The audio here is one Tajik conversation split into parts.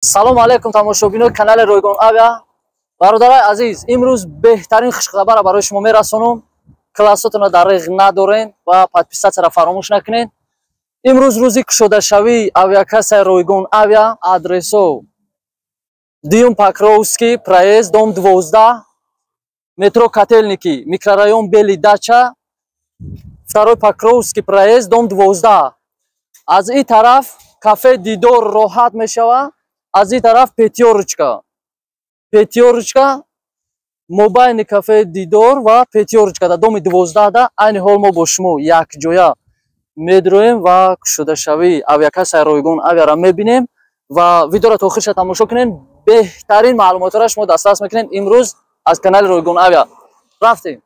Салому алайкум, тамошобинои канали Ройгон Авиа. Бародарои азиз, имрӯз беҳтарин хушхабарро барои шумо мерасонам. Классотонро дариғ надорен ва подписаться ро фаромӯш накунед. Имрӯз рӯзи кушодашавии авиакассаи Ройгон Авиа. Адресо: дуюм Покровский проезд, дом 12, метро Котельники, микрорайон Белый дача, второй Покровский проезд, дом 12. Аз ин тараф кафе Дидор роҳат мешавад, аз ин тараф Пятёрочка. Пятёрочка мобайни кафе Дидор ва Пятёрочка дар доми 12-да. Айни ҳол мо бо шумо якҷоя медроем ва кушодашавии авиакассаи Ройгон Авиаро мебинем ва видеоро то охирша тамошо кунем. Беҳтарин маълумотҳоро шумо дастрас мекунед имрӯз аз канали Ройгон Авиа. Рафтем.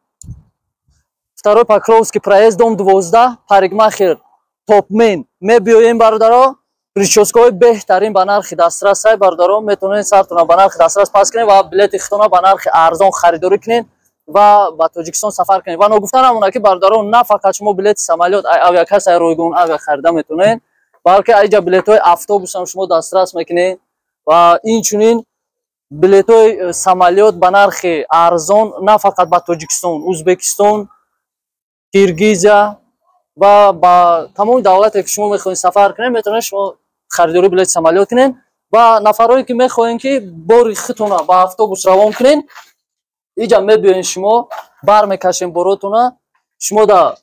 Второй Покровский проезд, дом 12, парикмахер Топмен мебиёем. Бародаро, причёска ҳои беҳтарин ба нархи дастрасай. Бародаро, метавонед сартона ба нархи дастрас пас кунед ва билети худтона ба нархи арзон харидорӣ кунед ва ба Тоҷикистон сафар кунед. Ва ногуфта намонад, ки, бародаро, на фақат шумо билети самолёт авиакассаи Ройгон Авиа харида метавонед, балки аиҷа билетҳои автобусам шумо дастрас мекунед ва инчунин билетҳои самолёт ба нархи арзон на фақат ба Тоҷикистон, Узбекистон, Киргизия ва ба тамоми давлате, ки шумо мехоҳед сафар кунед, метавонед шумо харидорӣ билети самолёт кунед. Ва нафарое, ки мехоҳем, ки бори худтона ба автобус равон кунед, иҷа мебиёен, шумо бар мекашем боротона, шумо да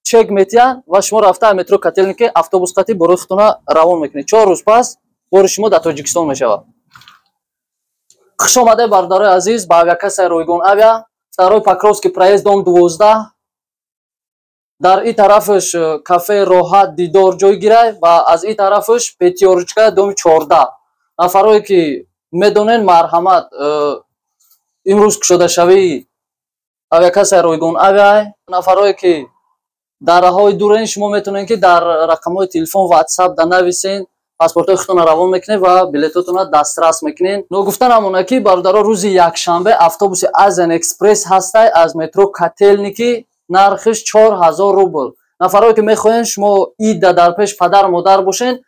чек метиҳанд ва шумо рафта метро Котельники автобус қати борои худтона равон мекунед. 4 рӯз пас бори шумо дар Тоҷикистон мешавад. Хуш омадед, бародарои азиз, ба авиакассаи Ройгон Авиа, второй Покровский проезд, дом 12. Дар ин тарафаш кафеи Роҳат Дидор ҷой гирай ва аз ин тарафаш Пятёрочка, доми 14. Нафарое, ки медонен, марҳамат. Имрӯз кушодашавии авиакассаи Ройгон Авиа. Нафарое, ки дар раҳҳои дурен, шумо метавонед, ки дар рақамҳои телефон Ватсап да нависен, паспортҳои худтонро равон мекунед ва билетотонро дастрас мекунед. Ногуфта намонад, ки, бародаро, рӯзи якшанбе автобуси Азиан Экспресс ҳастай аз метро Котельники, нархиш 4000 рубл. Нафарое, ки мехоҳед шумо ида дар пеш падару модар бошед,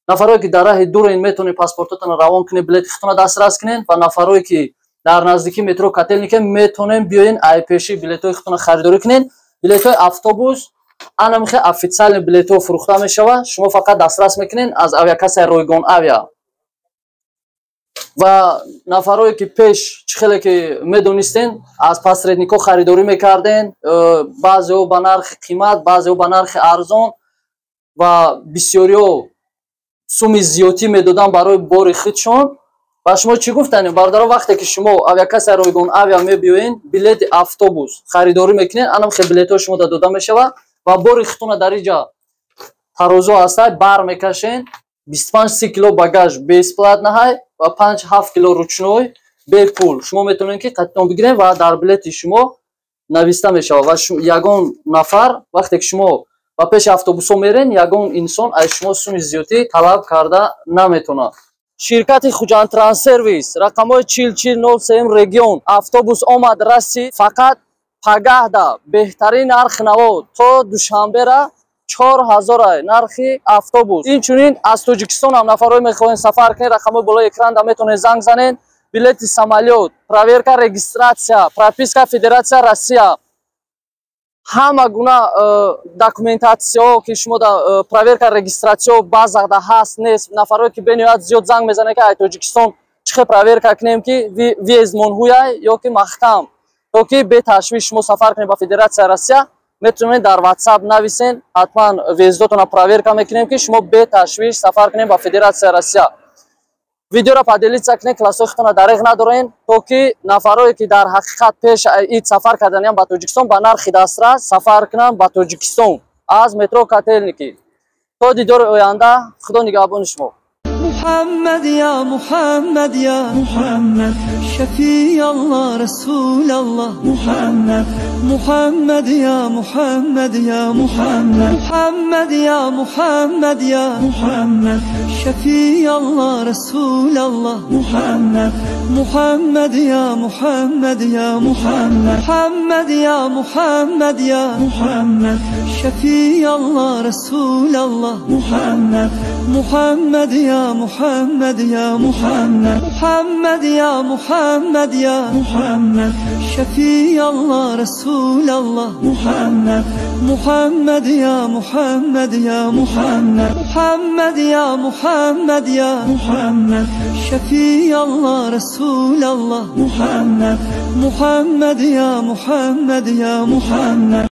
нафарое, ки дар раҳи дурен, метавонед паспортотонро равон кунед, билети худтонро дастрас кунед ва нафарое, ки дар наздикии метро Котельники, метавонед биёен, айпеши билетҳои худтонро харидорӣ кунед. Билетҳои автобус анамихе официальный билетҳо фурӯхта мешавад, шумо фақат дастрас мекунед аз авиакассаи Ройгон Авиа. Ва нафарое, ки пеш, чӣ хеле ки медонистен, аз посредник ҳо харидорӣ мекарден, баъзеҳо ба нархи қимат, баъзеҳо ба нархи арзон ва бисёриҳо суми зиёдтӣ медоданд барои бори худшон. Ба шумо чӣ гуфтанем, бародаро? Вақте ки шумо авиакассаи Ройгон Авиа мебиёен, билети автобус харидорӣ мекунед, анам хел билетҳо шумо дода мешавад ва бори худтона дар иҷа тарозу ҳастай, бар мекашен. 25-30 кило багаж бесплатно ҳай ва 5-7 кило ручной бепул. Шумо метавонед, ки қатитон бигиред ва дар билети шумо нависта мешавад ва ягон нафар, вақте ки шумо ба пеши автобусҳо мерен, ягон инсон аз шумо суми зиёдтӣ талаб карда наметавонад. Ширкати Хуҷанд Транссервис, рақамҳои 4403 регион, автобус омад, расид. Фақат пагаҳда беҳтарин нархи наво то Душанбера 4000 нархи автобус. Инчунин аз Тоҷикистон ҳам нафарое мехоҳед сафар кунед, рақамҳои болои экранда метавонед занг занед. Билети самолёт, проверка, регистрация, прописка Федератсия Россия, ҳама гуна документация ҳо, ки шумо да проверка, регистрация ҳо баъзада ҳаст, нест. Нафарое, ки бениҳоят зиёд занг мезанед, ки ай Тоҷикистон чӣ хел проверка кунем, ки въезд мон ҳуяй ё ки маҳкам, то ки беташвиш шумо сафар кунед ба Федератсияи Россия, метавонед дар Ватсап нависен. Ҳатман въезд отонро проверка мекунем, ки шумо беташвиш сафар кунед ба Федератсияи Россия. Видеоро поделиться кунед, классҳои худтонро дариғ надорен, то ки нафарое, ки дар ҳақиқат пеш ид сафар карданиям ба Тоҷикистон, ба нархи дастрас сафар кунанд ба Тоҷикистон аз метро Котельники. То дидори оянда, Худо нигаҳбони шумо. محمد يا محمد يا محمد، شفيع الله، رسول الله محمد. محمد يا محمد يا محمد، محمد يا محمد يا محمد، شفيع الله، رسول الله محمد. محمد يا محمد يا محمد، محمد يا محمد يا محمد، شفيع الله، رسول الله محمد. محمد يا محمد. محمد يا محمد، محمد يا محمد يا محمد، شفيع الله رسول الله محمد، محمد يا محمد يا محمد، محمد يا محمد يا محمد، شفيع الله رسول الله محمد، محمد يا محمد يا محمد.